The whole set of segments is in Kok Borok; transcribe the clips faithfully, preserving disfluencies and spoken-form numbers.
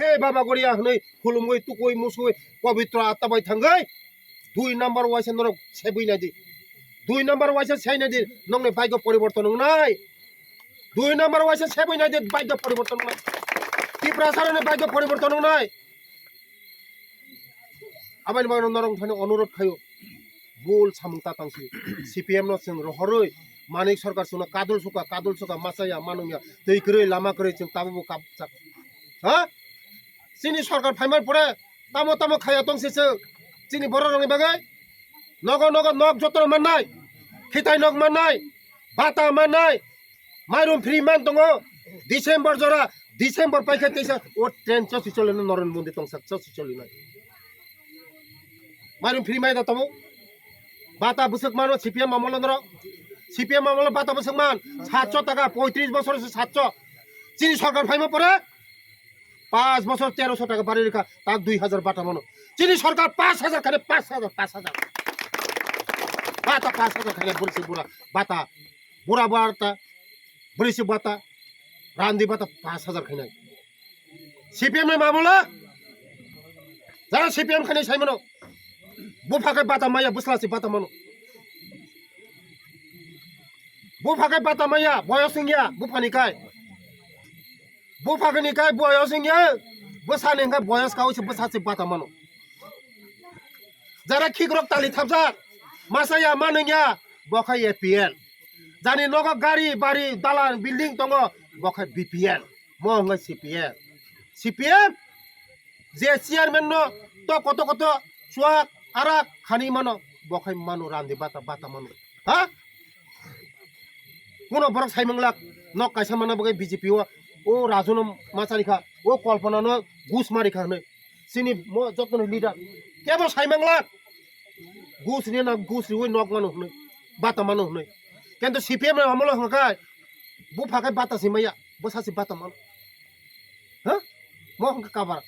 He Baba Goria hwnwi khulumwi tukui musui pobitro atta bai thangwi dui number waisa norok sebui nai di. Dui number waisa sai nai di, nokni bike o poriborton wngnai. Dui number waisa sebui nai di, bike o poriborton wngnai. Tiprasa rokni bike o poriborton wngnai. Aboni bagwi norok phano onurot khayo. Bul samung ta tangsi. C P M no chwng rohorwi Manik Sarkar chwngno kadul suka, kadul suka, machaya, manungya, twi kwrwi, lama kwrwi chwng tabukbo kapjak. Ha? Chini sarkar phaimani pore tamo tamo khaya tongsi chwng chini borok rokni bagwi. Nogo nogo nok joto mannai, khitai nok mannai, bata mannai, mairum free man tongo. December jora, December paikha teisa o train chosi cholino Narendra Modi tongsak chosi cholino. Mairum free mai da tamo. Bata bwswk mano C P M amolo norok. C P M amolo bata bwswk man. Satso taka, poitris bosor se satso. Chini sarkar phaima pore pas bosor teroso taka bari rikha, tak dui hajar bata mano. Chini sarkar pas hajar khare pas hajar, pas hajar. Bata pas hajar khare bursi bura bata. Bura bata, bursi bata, randi bata pas hajar khainai. C P M ni mamula, jara C P M khainai sai mano. Bupha khe bata maya, bwsla se bata mano. Bupha khe bata maya, boyos wngya, bupha ni kai. Bupha khe ni kai, boyos wngya, bwsa ni hwnkhe boyos kaui se bwsa se bata mano. Jara khikrok tali thapjak, masa ya manung ya, bo khe A P L. Jani nogo gari, bari, dalan, building tongo, bo khe B P L. Mo hwnwi C P M. C P M je chairman no to koto koto chuak arak khani mano, bo khai mano randi bata bata mano. Ha? Kuno borok sai manglak nok kaisa mana bagwi B J P o, o Raju no machari kha, o Kalpana no gus mari kha hwnwi. Chini mo joto ni leader kebo sai manglak. Gus ri na gus riwi nok mano hwnwi, bata mano hwnwi. Kintu C P M ni amolo hwnka kai, bupha kai bata si maya, bwsa si bata mano. Ha? Mo hwnka kabar.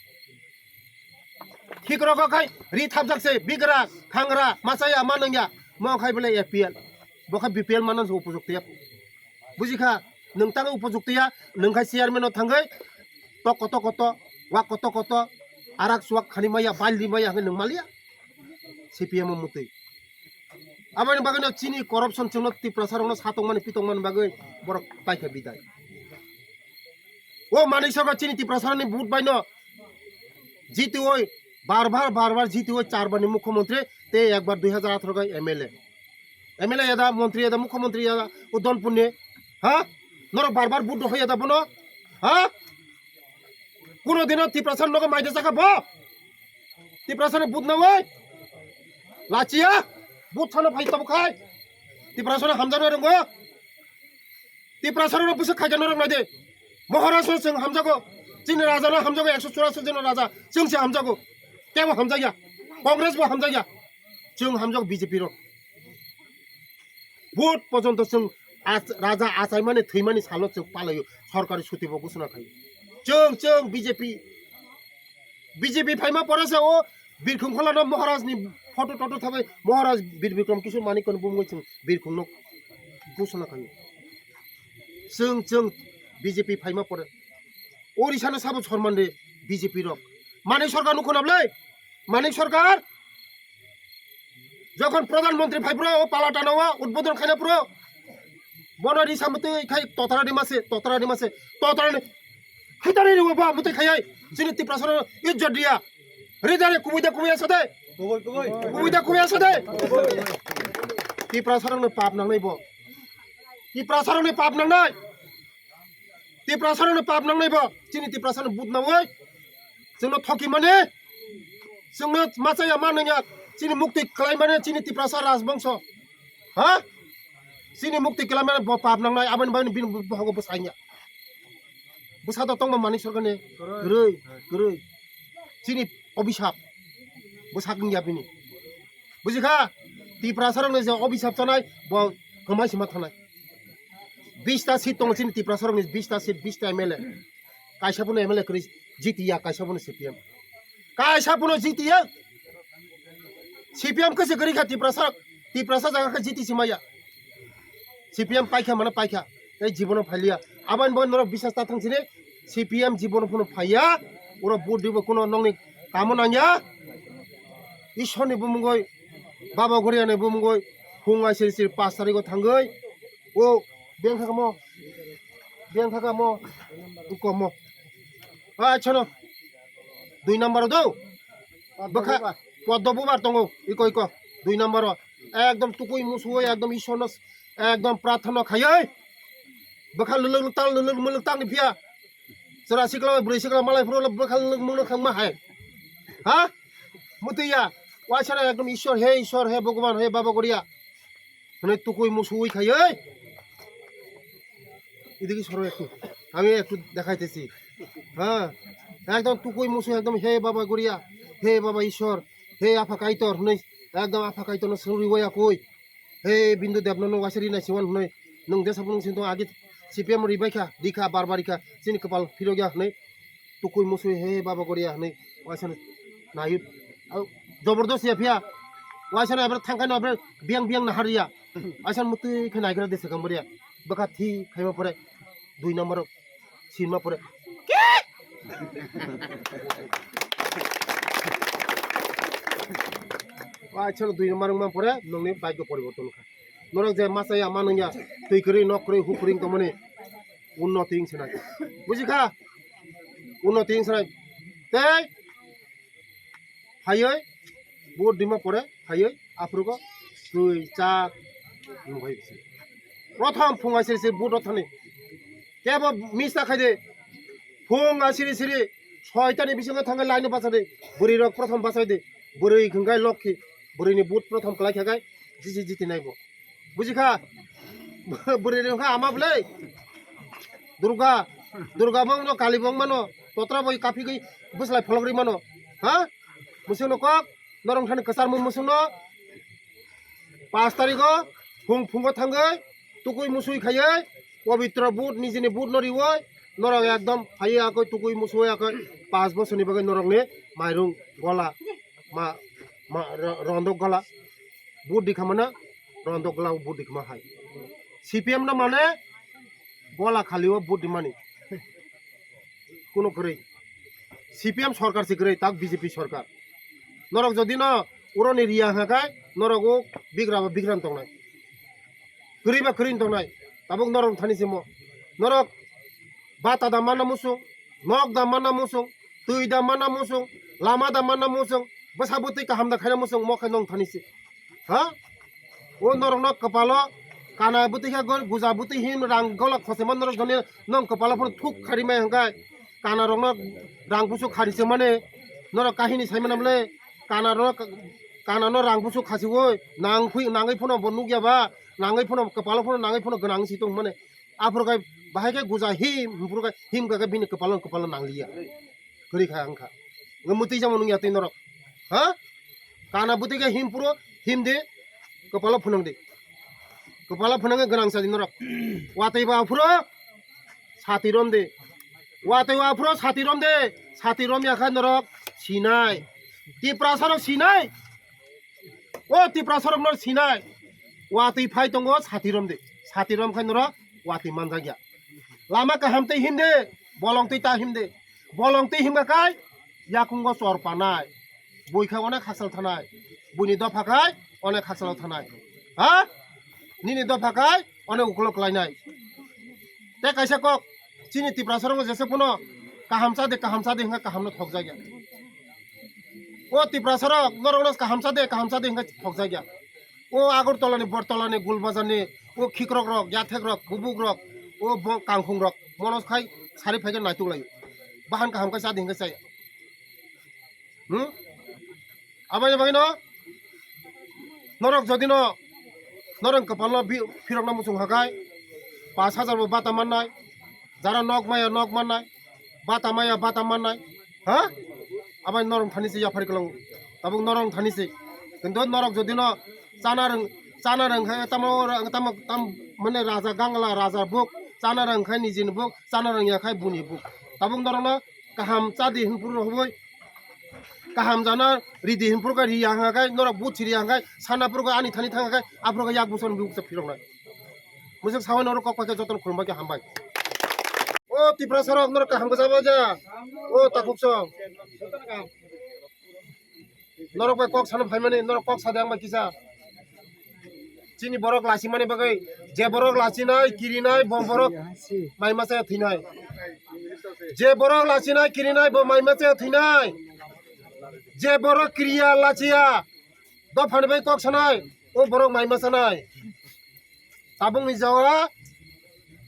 Khikrok o khai ri thapjak se, bigra, khangra, machaya, manungya, mo khai bole A P L. Bo khai B P L mano se upojukti ya. Buji kha, nwng tang upojukti ya, nwng khai chairman o thangwi, tok koto koto, wak koto koto, arak chuak khani maya, bal di maya hwnwi nwng maliya. C P M o mutwi. Aboni bagwino chini corruption chwngno Tiprasa rokno satokmani pitokmani bagwi borok paikha bidai. O Manik Sarkar chini Tiprasa rokni vote baino jitioi bar bar, bar bar jitioi char barni mukhyamantri tei ekbar dui hajar atharo gai M L A. M L A yada, montri yada, mukhyamantri yada, o Dolpurni, ha? Norok bar bar vote rwkha yada bono, ha? Kuno dino Tiprasa nogo maida chakha bo? Tiprasano but nawi? Lachiya? But sano phai tabuk khai? Tiprasano hamjakna rwngo? Tiprasano bwswk khaikha norok naidi. Maharajno chwng hamjago. Chini rajano hamjago, ekso churasi jona raja. Chwng se hamjago. Kebo hamjakya. Congress bo hamjakya. Chwng hamjago B J P rok. Vote porjonto chwng ach-, raja achaimani thwimani salo chwng palaio, sorkari suti bo ghosona khaio. Chwng, chwng B J P, B J P phaima pore se o Birkhung Kholano Maharaj ni photo toto thabai Maharaj Bir Bikram Kishore Manikya ni bumungwi chwng Birkhung no ghosona khaio. Chwng, chwng B J P phaima pore Odisha no sabo sorman de B J P rok. Manik Sarkar nukho na bwlai? Manik Sarkar jokhon Pradhan Mantri phai phro, o Palatana o udbodhon khaina phro, bono risa mutwi khai totara rima se, totara rima se, totara ni haitani riwo ba mutwi khayai. Chini Tiprasa rok ijjot diya. Ridare kubui da kubui asa de. Kubui da kubui asa de. Tiprasa rok no pap nangnai bo. Tiprasa rok no pap nangnai. Tiprasa rokni pap nangnai bo, chini Tiprasa no but nawi, chwngno thoki mani, chwngno machaya manungya, chini mukti khlai mani, chini Tiprasa rajbongso, ha? Chini mukti khlai mani bo pap nangnai, aboni bagwi bini bohogo bwsanya. Bwsa to tongma Manik Sarkar ni, kwrwi, kwrwi. Chini obisap, bwsak wngya bini. Buji kha? Tiprasa rokni je obisap chanai, bo kwmai sima thanai. Bista seat tongo chini Tiprasa rokni, bista seat, bista M L A. Kaisa phano M L A kwrwi jitiya, kaisa phano C P M. Kaisa phano jitiya. C P M kwse kwrwi kha Tiprasa, Tiprasa jaga khe jiti simaya. C P M paikha mano paikha, tei jibono phailiya. Aboni bo norok bisas ta thang sini, C P M jibono phano phaiya. Oro vote dibo kuno nongni kamo nangya. Ishorni bumungoi, Baba Goriani bumungoi, phung ai siri siri pas tarigo thangoi. O beng thakamo, beng thakamo, ukomo. Achano, dui number do. Bwkha, poddo bubar tongo, iko iko, dui number o. Ekdom tukui musui, ekdom Ishorno, ekdom prarthana khayoi. Bwkha luluk luktal, luluk muluk tangni phiya. Chwra sikla, bwrwi sikla malai phuru bwkha luluk muluk khangma hai. Ha? Mutiya. Waisana ekdom Ishwar, he Ishwar, he Bhagwan, he Baba Goriya. Hwnwi tukui musui khayoi. Idiki soro ektu. Ami ektu dekhai tesi. Ha? Ekdom tukui musui ekdom he Baba Goriya, he Baba Ishwar, he Apha Kaitor hwnwi ekdom Apha Kaitorno swrwngwi waya koi. He Bindu Debno no waisa rinai siwan hwnwi. Nwng jesa phunung sintong agi C P M ribai kha, rikha, bar bar rikha, chini kwpal phirok ya hwnwi. Tukui musui he Baba Goriya hwnwi waisa nayu. Au, jabardast ya phiya. Waisa na abra thangkai no abra biang biang na hariya. Waisa mutui khe naigra de sekam boriya. Bwkha thi khaima pore dui number sinma pore. Waisa dui number wngma pore nongni bike poriborton kha. Norok je masa ya manung ya, twi kwrwi, nok kwrwi, huk kwrwi wng tongmani unnoti wng sinai. Buji kha? Unnoti wng sinai. Tei phaiwi vote dima pore phaiwi aphurugo twi cha nungbai bisi. Prothom phung asiri siri vote rok thani. Kebo mista khaide. Phung asiri siri soitani bisingo thangwi line bachadi. Bwrwi rok prothom bachai di. Bwrwi hwnkhe lokhi. Bwrwini vote prothom kwlai khakai jisi jiti naibo. Buji kha? Bwrwi rwng kha ama bwlai. Durga, Durga bongno, Kali bongmano, totra bai kaphigwi bwslai phologri mano. Ha? Musungno kok, norong thani kwcharmung musungno. Pas tarigo, phung phungo thangwi, tukui musui khaiwi, pobitro but, nijini but no riwi, norok ekdom phaiwi akoi tukui musui akoi, pas bosorni bagwi norokni mairung gola, ma, ma, ro-, rondok gola. Vote di khamana, rondok glao vote di khama hai. C P M no mane gola khali o vote di mani. Kuno kwrwi. C P M sorkar si kwrwi, tak B J P sorkar. Norok jodi no uroni riya hwnka kai, norok o bigra ba bigra tongnai. Kwrwi ba kwrwi tongnai. Tabuk norok thani simo. Norok bata da mana musung, nok da mana musung, twi da mana musung, lama da mana musung, bwsa bwtwi kaham da khaina musung, mo khe nong thani si. Ha? O norokno kwpalo kana bwtwi khe gor-, guja bwtwi hin rang gola khosema norok jani nong kwpalo phano thuk khari mai hwnkhai kana rokno rang busu khari se mane norok kahini sai mane bole kana rok kana no rang busu khasi oi nang phui nangwi phano bo nukya ba nangwi phano kwpalo phano nangwi phano gwnang si tong mane aphuru kai bahai khe guja him him phuru kai him kha khe bini kwpalo kwpalo nangliya. Kwrwi kha wngkha. Nge mwtwi jamo nungya twi norok. Ha? Kana bwtwi khe him phuru him di. Kwpalo phunang di. Kwpalo phunang gwnang sa di norok. Watwi ba phuru sati rom di. Watwi ba phuru sati rom di. Sati rom ya kha norok sinai. Tiprasa rok sinai. O Tiprasa rok no sinai. Watwi phai tongo sati rom di. Sati rom khai norok watwi manjak ya. Lama kaham twi him di. Bolong twi ta him di. Bolong twi himkha kai yakungo chor panai. Bui khai onek hasal thanai. Buini dopha khai onek hasal thanai. Ha? Nini dopha khai onek ukolok klainai. Te kaisa kok chini Tiprasa rok jese phano kaham cha de kaham cha de hwnga kaham no thok jagya. O Tiprasa rok norok no kaham cha de kaham cha de hwnga thok jagya. O Agartala ni Bortala ni Gulbazar ni o khikrok rok yathek rok bubuk rok o bo kangkhung rok monos khai sari phai khe naituk lai. Bahan kaham khai cha de hwnga chaya. Hmm? Aboni bagwino norok jodi no norok kwpal no bi-, phirok no muchung hakai pash hajar bo bata mannai, jara nok maya nok mannai, bata maya bata mannai, ha? Aboni norok thani se yaphari kwlango, tabuk norok thani se, kintu norok jodi no chana rwng, chana rwng khe tamo, tamo, tam, mane raja gangla, raja buk, chana rwng khe nijini buk, chana rwng ya khe buni buk, tabuk norok no kaham cha di hinphuru rwhwi, kaham jana ridi hinphuru khe riya hwnga khe norok buchi riya hwnga khe sana phuru khe ani thani thanga khe aphuru khe yak buson bukcha phiroknai. Mujung sawi norok kok pai khe jotono khulumbai khe hambai. O Tiprasa rok norok kaham kwchabo ja. O takhuk song. Norok bai kok sana phaimani, norok kok sada ang bai kisa. Chini borok lachimani bagwi, je borok lachinai, kirinai, bo borok mai masa thwinai. Je borok lachinai, kirinai, bo mai masa thwinai. Je borok kiriya, lachiya, dophani bai kok sanai, o borok mai masa nai. Tabukni jaga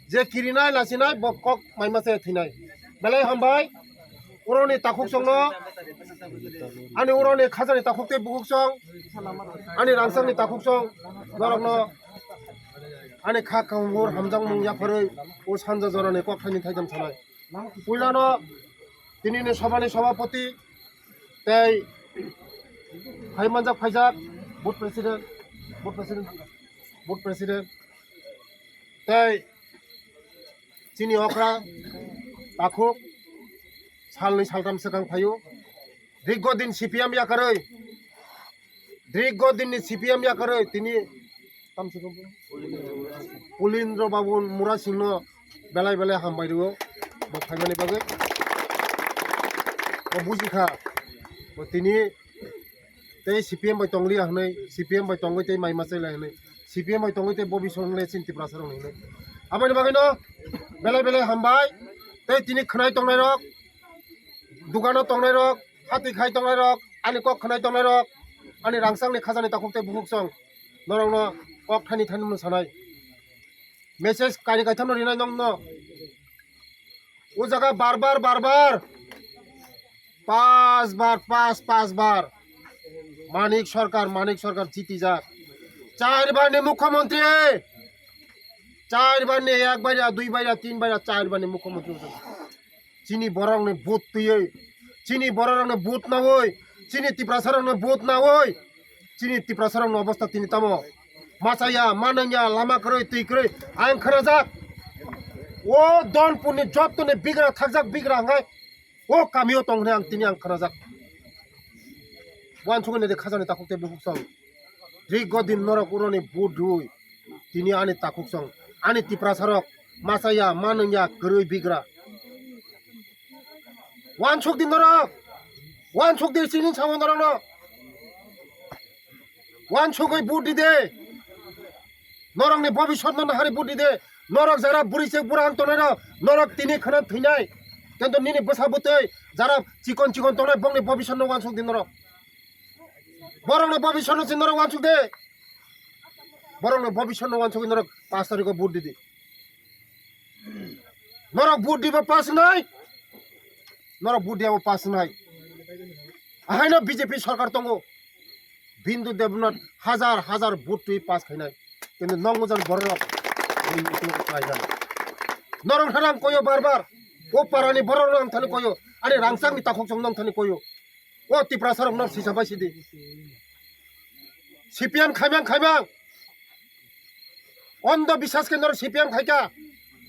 je kirinai lachinai bo kok mai masa thwinai. Belai hambai. Uroni takhuk songno, ani uroni khajani takhuk tei bukhuk song, ani rangchakni takhuk song, norokno ani kha kahumor hamjakmung yapharwi o sanja jorani kok thaini thaitham sanai. Puilano tinini sobani sobapoti tei phaimanjak phaijak booth president, booth president, booth president tei chini okra takhuk salnwi saltham swkang phaio. Dirgo din C P M yakarwi, dirgo dinni C P M yakarwi tini Pulindra Babu Murasingno belai belai hambai rwo, bo phaimani bagwi. Bo bujikha, bo tini tei C P M bai tongliya hwnwi, C P M bai tongwi tei mai machai lai hwnwi, C P M bai tongwi tei bobisong le chini Tiprasa rok hwnwi. Aboni bagwino belai belai hambai, tei tini khwnai tongnai rok, dukano tongnai rok, hati khai tongnai rok, ani kok khwnai tongnai rok, ani rangchakni khajani takhuk tei bukhuk song, norokno kok thani thani mung sanai. Message kaini kaithamno rinai nongno. O jaga bar bar, bar bar. Pas bar, pas, pas bar. Manik Sarkar, Manik Sarkar jitijak. Char bar ni mukhyamantri. Char bar ni ek bar ya, dui bar ya, tin bar ya, char bar ni mukhyamantri. Chini borokni vote twiwi, chini borokni vote nawi, chini Tiprasarokni vote nawi, chini Tiprasarokni obostha tini tamo? Machaya, manangya, lama kwrwi, twi kwrwi, ang khnajak. O Donpurni jottoni bigra thakjak bigra hwnkhai o kamio tong hwnwi ang tini ang khnajak. Wansugwi naidi khajani takhuk tei bukhuk song. Dirgo din norok uroni vote rwi tini ani takhuk song, ani Tiprasarok machaya, manungya, kwrwi bigra. Wansuk di norok, wansuk di chini samo norokno. Wansugwi vote di de. Norokni bobisotno nahari vote di de. Norok jara bwrwi se bwrang tongnai rok, norok tini khwna thwinai. Kintu nini bwsa bwtwi jara chikon chikon tongnai bongni bobisotno wansuk di norok. Borokni bobisotno se norok wansuk de. Borokni bobisotno wansugwi norok pash tarikho vote di di. Norok vote diba pass wngnai? Norok vote diyabo pass wngnai? Ahaino B J P sarkar tongo. Bindu Debnath hajar hajar vote twi pass khainai. Kintu nokmujang bororok bini ukulok khlainai. Norok thani ang koyo bar bar. O parani bororok ang thani koyo. Ani rangchakni takhuk chwng nang thani koyo. O Tiprasarok norok sisa bai sidi. C P M khaimang khaimang. Ondo biswas khe norok C P M khaikha.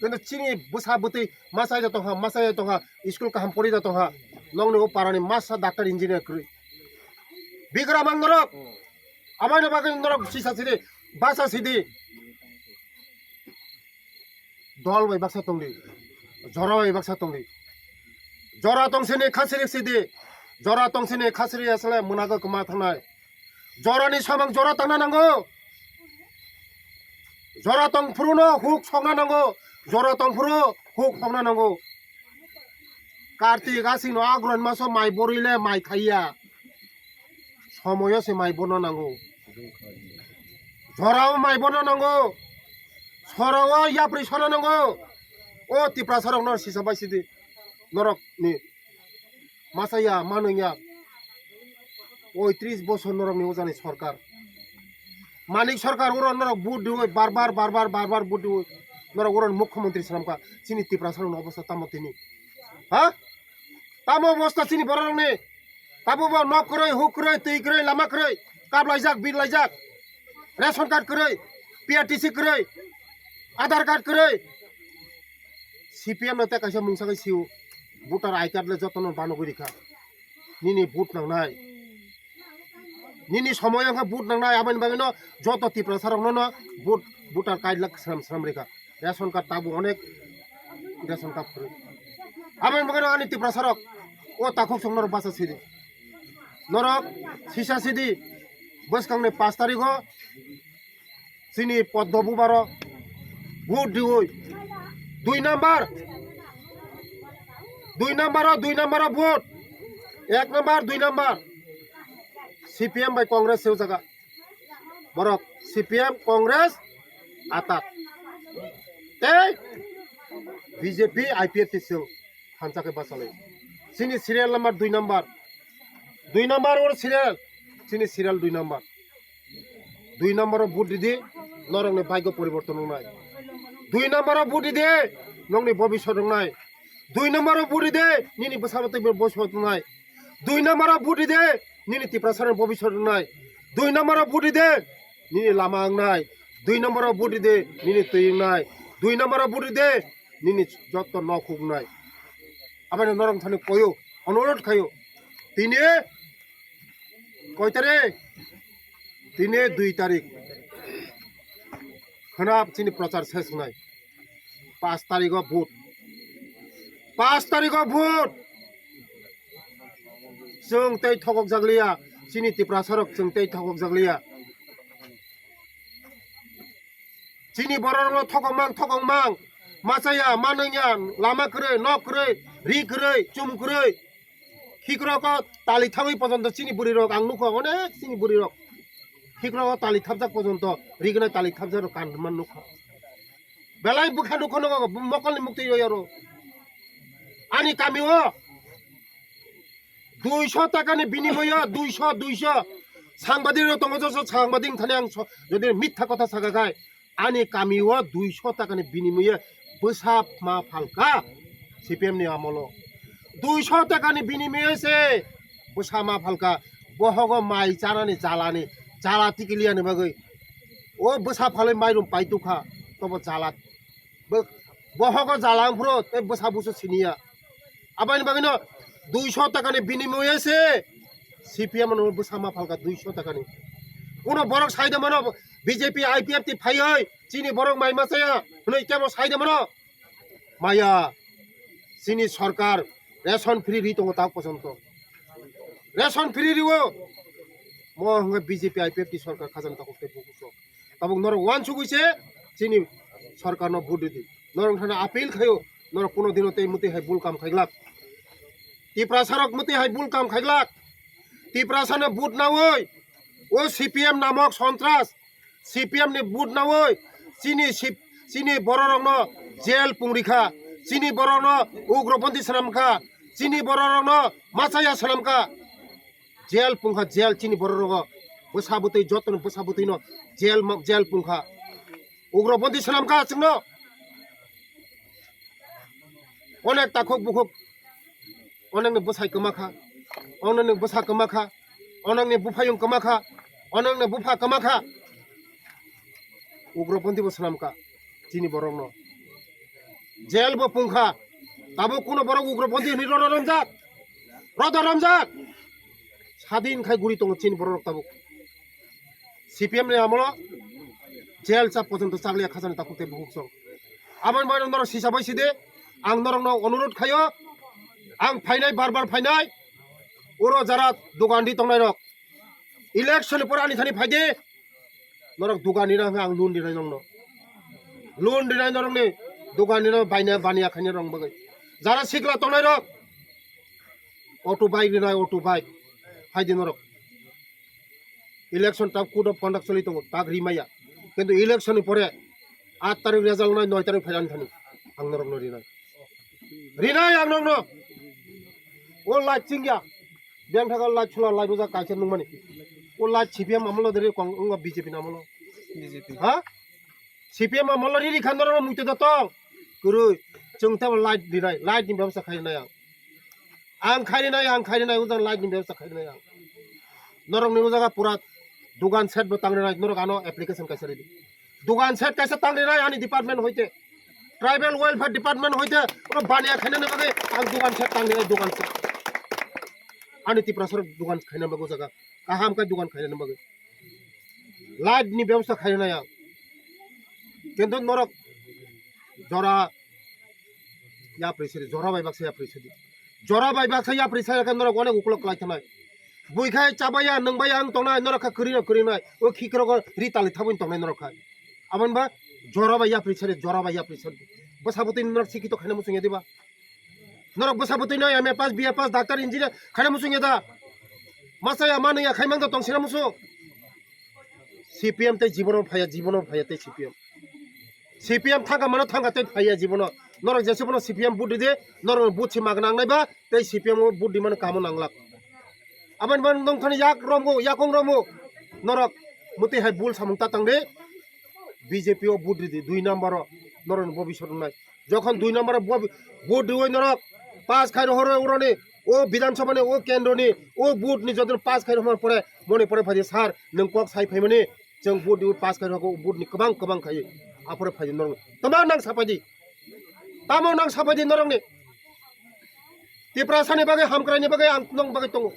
Kintu chini bwsa bwtwi machai da tongkha, machai da tongkha, school kaham pori da tongkha. Nokni o parani masa doctor engineer kwrwi. Bigra mang norok. Amai no bagwi norok sisa sidi, basa sidi. Dol bai baksa tongdi, jora bai baksa tongdi. Jora tongsini khasirik sidi, jora tongsini khasirik asle munago kwma thangnai. Jorani samang jora tangna nango. Jora tongphuru no huk sokna nango, jora tongphuru huk sokna nango. Kartik asing no agron maso mai borwi le mai khaiya. Somoyo se mai bono nango. Jorao mai bono nango. Sorao yapri sono nango. O Tiprasarok no sisa bai sidi. Norok ni. Masa ya, manung ya. Oi tris bosor norok ni ojani sorkar. Manik Sarkar oro norok vote diwi bar bar, bar bar, bar bar vote diwi norok oro mukhyamantri swnamkha. Chini Tiprasarokni obostha tamo tini? Ha? Tamo obostha chini bororokni? Tabo bo nok kwrwi, huk kwrwi, twi kwrwi, lama kwrwi, kaplaijak, birlaijak, ration card kwrwi, P R T C kwrwi, Aadhaar card kwrwi. C P M no tei kaisa mungsa khe sio, voter I card le jotono banogwi rikha. Nini vote nangnai. Nini somoy wngkha vote nangnai, aboni bagwino joto Tiprasarokno no vote, voter card le swnam swnam rikha. Ration card tabuk onek ration card kwrwi. Aboni bagwi ani Tiprasarok o takhuk song norok bacha sidi. Norok sisa sidi bwskangni pash tarigo chini Poddo Bubaro vote diwi dui number, dui number o, dui number o vote, ek number, dui number C P M bai Congress se o jaga. Borok C P M, Congress, atak. Tei B J P, I P F T song thansa khe bachalai. Chini serial number dui number. Dui number or serial. Chini serial dui number. Dui number o vote didi, norokni bhagyo poriborton wngnai. Dui number o vote didi, nokni bobiswt wngnai. Dui number o vote didi, nini bwsabo tei bwswt wngnai. Dui number o vote didi, nini Tiprasani bobiswt wngnai. Dui number o vote didi, nini lama wngnai. Dui number o vote didi, nini twi wngnai. Dui number o vote didi, nini jotto nok huk wngnai. Aboni norok thani koyo, onurodh khayo. Tini koi tarik? Tini dui tarik. Khwnap chini prochar ses wngnai. Pash tarigo vote. Pash tarigo vote. Chwng tei thokok jakliya. Chini Tiprasarok chwng tei thokok jakliya. Chini bororokno thokong mang, thokong mang. Machaya, manwngya, lama kwrwi, nok kwrwi, ri kwrwi, chum kwrwi. Khikroko tali thabwi pojonto chini bwrwirok ang nukha, onek chini bwrwirok. Khikroko tali thabjak pojonto, rignai tali thabjak rok kan man nukha. Belai bwkha nukha nogo, mokolni muktwi roi aro. Ani kamio duiso takani binimoyo, duiso, duiso. Sangbadik rok tongo, joto sangbadik thani ang so-, jodi mitha kotha saka khai, ani kamio duiso takani binimoye bwsa ma phalka C P M ni amolo. Duiso takani binimoye se bwsa ma phalka, bohogo mai chanani jalani, jala tikiliyani bagwi. O bwsa phalwi mairum paitukha, tobo jala. Bo-, bohogo jala wngphuru tei bwsa busu siniya. Aboni bagwino duiso takani binimoye se C P M no bwsa ma phalka duiso takani. Kuno borok saida mano B J P I P F T phaiwi chini borok mai machaya hwnwi kebo saida mano? Maya, chini sorkar ration free ri tongo tak pojonto. Ration free riwo. Mo hwnga B J P I P F T sorkar khajang takhuk tei bukuso. Tabuk norok wansugwi se chini sorkarno vote ridi. Norok thana appeal khayo, norok kuno dino tei muti hai bul kam khaiglak. Tiprasarok muti hai bul kam khaiglak. Tiprasano vote nawi o C P M namok sontras, C P M ni vote nawi chini sip-, chini bororokno jail pungrikha, chini borokno ugroponthi swnamkha, chini bororokno machaya swnamkha. Jail pungkha, jail chini bororok bwsa bwtwi, jotono bwsa bwtwino jail ma-, jail pungkha. Ugroponthi swnamkha chwngno. Onek takhuk bukhuk, onekni bwsai kwmakha, onekni bwsa kwmakha, onekni buphayung kwmakha, onekni bupha kwmakha. Ugroponthi bo swnamkha chini borokno. Jail bo pungkha. Tabuk kuno borok ugroponthi hwnwi rodo romjak. Rodo romjak. Sadin khai guri tongo chini borok tabuk. C P M ni amolo jail cha pojonto chakliya khajani takhuk tei bukhuk song. Aboni bagwi norok sisa bai sidi, ang norokno onurodh khayo, ang phainai, bar bar phainai, oro jara dogan di tongnai rok, election ni pore ani thani phaidi, norok dogan rina hwnwi ang loan rinai nongno. Loan rinai norokni dogan rina baina baniya khaina rong bagwi. Jara sikla tongnai rok, auto bike rinai, auto bike. Phaidi norok. Election tak code of conduct choli tongo, tak rimaya. Kintu election ni pore aat tarik result nai, noi tarik phailani thani ang norokno rinai. Rinai ang norokno. O light chingya. Biyang thaka light chula light bujak kaisa nungmani. O light C P M amolo deri kong wngma B J P ni amolo. B J P. Ha? C P M amolo riri khan norokno muitu da tong. Kwrwi. Chwng tamo light rinai. Light ni bebosta khainai ang. Ang khainai, ang khainai, ujang light ni bebosta khainai ang. Norok ni ujaga pura dugan set bo tangrinai, norok ano application kaisa ridi. Dugan set kaisa tangrinai ani department hoite. Tribal Welfare Department hoite, ono baniya khainani bagwi ang dugan set tangrinai, dugan set. Ani Tiprasarok dugan khaina bagwi ujaga. Kaham khe dugan khainani bagwi. Light ni bebosta khainai ang. Kintu norok jora Yapri sadi, jora bai baksa yapri sadi. Jora bai baksa yapri sadi khe norok onek uklok klai thanai. Bui khai chabaya, nwngbaya wng tongnai, norok kha kwrwi rok kwrwi nai. O khikrok ri tali thabwi tongnai norok kha. Aboni ba jora bai yapri sadi, jora bai yapri sadi. Bwsa bwtwi norok sikito khaina muchung ya diba? Norok bwsa bwtwi no M A pass, B A pass, doctor, engineer khaina muchung ya da? Masa ya manu ya khaimang da tong sina muchung. C P M tei jibono phaiya, jibono phaiya tei C P M. C P M thangka mano thangka tei phaiya jibono. Norok jesa bono C P M vote ridi, norok vote se magna nangnai ba tei C P M o vote rimani kamo nanglak. Aboni bo nongthani yak romgo, yakong romgo. Norok muti hai bul samung ta tangdi. B J P o vote ridi, dui number o norok ni bobiswt wngnai. Jokhon dui number o bo-, vote riwi norok pass khai rohoro uroni, o Bidhan Sabha ni, o kendro ni, o vote ni jotoni pass khai rohor pore, moni pore phaidi sir, nwng kok sai phaimani, chwng vote riwi pass khai rohor, o vote ni kwbang kwbang khai, apore phaidi norok. Tamo nang sapaidi, tamo nang sapaidi norok ni. Tiprasa ni bagwi, hamkrai ni bagwi ang nong bagwi tongo.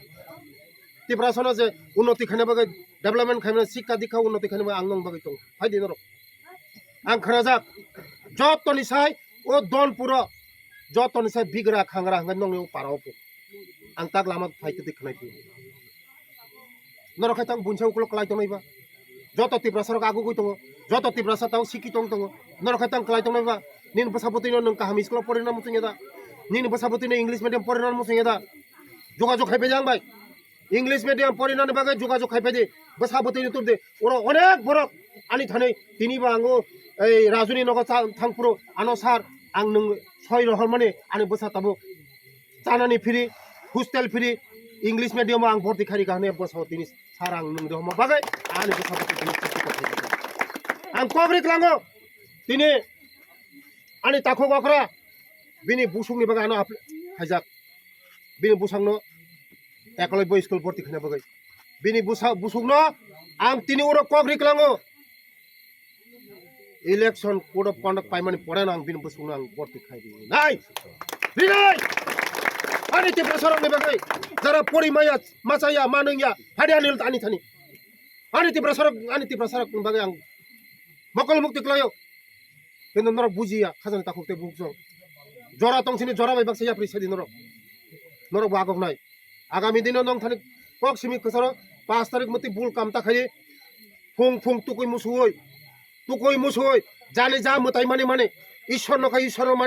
Tiprasa no je unnoti khaina bagwi, development khaina, sikka dikka unnoti khaina bagwi ang nong bagwi tongo. Phaidi norok. Ang khnajak, jotoni sai o Donpuro, jotoni sai bigra khangra hwnkhai nongni o para o po. Ang tak lama phai twi khnai phi. Norok khai tang bunsa uklok klai tongnai ba. Joto Tiprasa rok agugui tongo, joto Tiprasa tang siki tong tongo. Norok khai tang klai tongnai ba. Nini bwsa bwtwi no nwng kaham school o porina muchung ya da? Nini bwsa bwtwi no English medium porina muchung ya da? Jogajog khai phaidi ang bai. English medium porinani bagwi jogajog khai phaidi. Bwsa bwtwi ni tubdi. Oro onek borok ani thani tini bo ang o ei Rajuni nogo cha-, thangphuru ano sir ang nwng soi rohormani ani bwsa tabuk chanani free, hostel free, English medium o ang borti khairi kahne bwsa tini sir ang nwng rohorma bagwi ani bwsa bwtwi tini chukti kok khai. Ang kok ri klango tini ani takhuk okra bini busungni bagwi ano apl-, khaijak. Bini busangno Ekolobya school borti khaina bagwi. Bini busa-, busungno ang tini oro kok ri klango. Election code of conduct paimani pore no ang bini busungno ang borti khai ri nai. Ri nai! Ani Tiprasa rokni bagwi jara pori maya, machaya, manungya, phadi ani ani thani. Ani Tiprasa rok, ani Tiprasa rokni bagwi ang mokol mukti klaio. Kintu norok bujiya, khajani takhuk tei bukhuk jong. Jora tong sini jora bai baksa yapri sadi norok. Norok bo agok nai. Agami dino nong thani kok simi kwcharo paanch tarik mwtwi bul kam ta khai. Phung phung tukui musuoi. Tukui musuoi. Jani ja mwtai mani mani. Ishwar no kha Ishwar no mani.